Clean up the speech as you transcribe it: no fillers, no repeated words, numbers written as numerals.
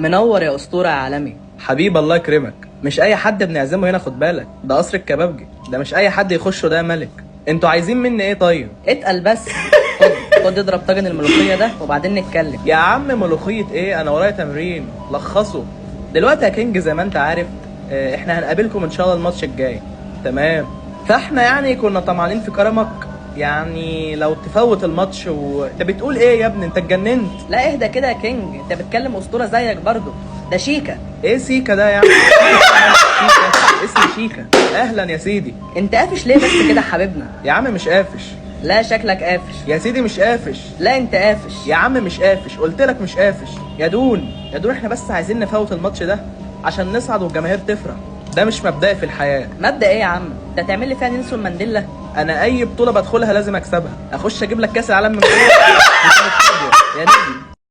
منور يا اسطورة يا عالمي. حبيب الله يكرمك. مش اي حد بنعزمه هنا، خد بالك، ده قصر الكبابجي، ده مش اي حد يخشه، ده ملك. انتوا عايزين مني ايه طيب؟ اتقل بس، خد خد اضرب طاجن الملوخية ده وبعدين نتكلم. يا عم ملوخية ايه، انا ورايا تمرين لخصه دلوقتي يا كينج. زي ما انت عارف احنا هنقابلكم ان شاء الله الماتش الجاي، تمام؟ فاحنا يعني كنا طمعانين في كرمك، يعني لو تفوت الماتش انت بتقول ايه يا ابني؟ انت اتجننت؟ لا اهدى كده يا كينج، انت بتكلم اسطورة زيك برضو، ده شيكا. ايه سيكا ده يعني؟ شيكا، اسمي شيكا. اهلا يا سيدي. انت قافش ليه بس كده يا حبيبنا؟ يا عم مش قافش. لا شكلك قافش. يا سيدي مش قافش. لا انت قافش. يا عم مش قافش، قلت لك مش قافش. يا دون يا دون، احنا بس عايزين نفوت الماتش ده عشان نصعد والجماهير تفرح. ده مش مبدئي في الحياة. مبدأ ايه يا عم؟ انت تعمل لي فيها نيلسون مانديلا؟ انا اي بطولة بدخلها لازم اكسبها. اخش اجيب لك كاس العالم من جوه. يا نجم.